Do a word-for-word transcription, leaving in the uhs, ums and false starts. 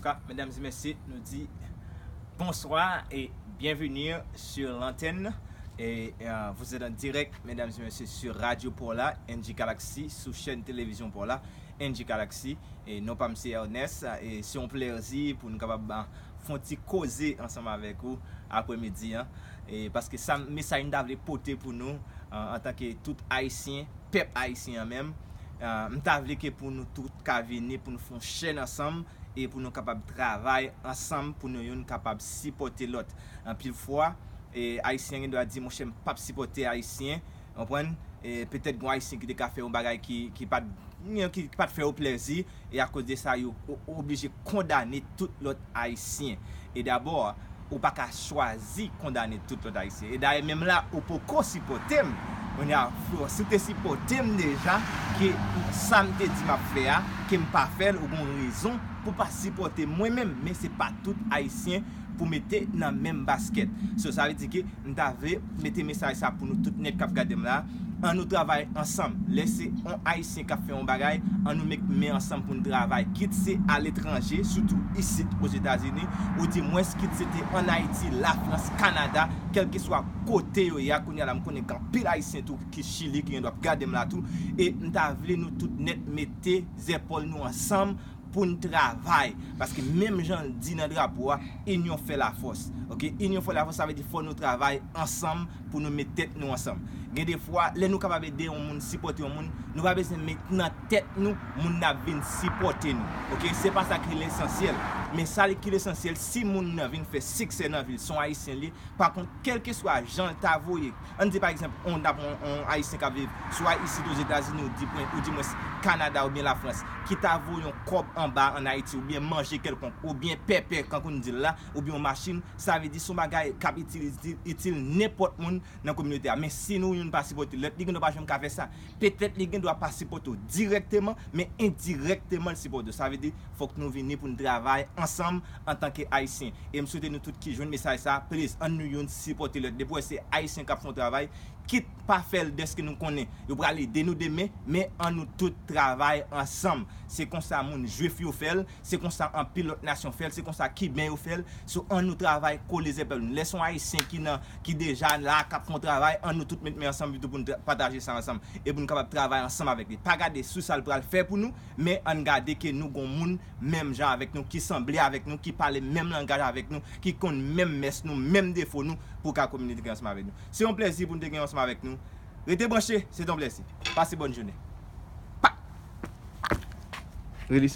Ka, medam e mesye, nou di bonswa e byenveni sou lantèn. E, euh, vous êtes en direct, medam e mesye, sou Radyo Paula, N G Galaxy, sou chèn televizyon Paula, N G Galaxy. E non pa m se Ernest, e se yon plèzi pou nou kapab, ah, fè yon ti koze ansanm avèk ou aprèmidi an. E paske sa, mesaj m ta vle pote pou nou, ah, antanke tout Ayisyen, pèp ayisyen an menm, ah, m ta vle ke pou nou tout ka vini, pou nou fè yon chèn ansanm, e pou nou kapab travay ansanm, pou nou youn kapab sipòte lòt. Anpil fwa, e, Ayisyen gen dwa di, monchè, m p ap sipòte Ayisyen, konprann? E petèt gen Ayisyen ki te ka fè yon bagay ki, ki pa t, ki, ki pa t fè yo plèzi, e akoz de sa, yo o-, oblije kondane tout lòt Ayisyen. E dabò, ou pa ka chwazi kondane tout lòt Ayisyen. E dayè, menm la, ou poko sipòte m. Kounye a, si w te sipòte m deja, ke sa m te di m ap fè a, ke m pa fè l, ou gon rezon pou pa sipòte mwen menm. Men se pa tout Ayisyen pou mete nan menm baskèt. So, sa vle di ke m ta vle mete mesaj sa pou nou tout nèt k ap gade m la. An nou travay ansanm. Lè se yon Ayisyen k ap fè yon bagay, an nou met men ansanm pou n travay. Kit se aletranje, sitou isit Ozetazini, ou dimwens kit se te ann Ayiti, Lafrans, Kanada, kèlkeswa kote yo ye a, kounye a la, m konnen gen anpil Ayisyen tou ki Chili, ki gen dwa ap gade m la tou. E m ta vle nou tout nèt mete zèpòl nou ansanm pou n travay. Paske menm jan l di nan drapo a, inyon fè lafòs. Oke? Inyon fè lafòs, sa vle di fò nou travay ansanm pou nou met tèt nou ansanm. Gen de fwa, lè nou kapab ede yon moun, sipòte yon moun, nou pa bezwen met nan tèt nou, moun nan ap vin sipòte nou. Oke? Se pa sa ki lesansyèl. Men sa li ki lesansyèl, si moun nan vin fè siksè nan vi l, se yon Ayisyen li ye, pa kont, kèlkeswa jan l ta voye, ann di pa egzanp, on, on, on Ayisyen k ap viv swa isit Ozetazini ou di, ou dimwens Kanada oubyen Lafrans, ki ta voye yon kòb anba ann Ayiti oubyen manje kèlkonk, oubyen pèpè, kankou n di l la, oubyen yon machin, sa vle di se yon bagay k ap itil, itil nenpòt moun nan kominote a. Men si nou youn pa sipòte lòt, li gen dwa pa janm ka fè sa. Petèt li gen dwa pa sipòte w dirèkteman, men endirèkteman l sipòte w. Sa vle di, fòk nou vini pou n travay ansanm antanke Ayisyen. E m swete nou tout ki jwenn mesaj sa, please, ann nou youn sipòte lòt. Depi w wè se Ayisyen k ap fè yon travay, kit pa fè l dèske nou konnen yo pral ede nou demen, men ann nou tout travay ansanm. Se konsa moun Jwif yo fè l, se konsa anpil lòt nasyon fè l, se konsa Kiben yo fè l. So, ann nou travay kole zèpòl nou. Lè se yon Ayisyen ki nan, ki deja la, k ap fè yon travay, ann nou tout met men ansanm pito pou n tra-, pataje sa ansanm. E pou n kapab travay ansanm avèk li. Pa gade sou sa l pral fè pou nou, men ann gade ke nou gon moun menm jan avèk nou, ki sanble avèk nou, ki pale menm langaj avèk nou, ki konn menm mès nou, menm defo nou, pou ka kominike ansanm avèk nou. Se yon plèzi pou n te gen ansanm avèk nou. Rete branche, se te yon plèzi. Pase bòn jounen. Pa! Rele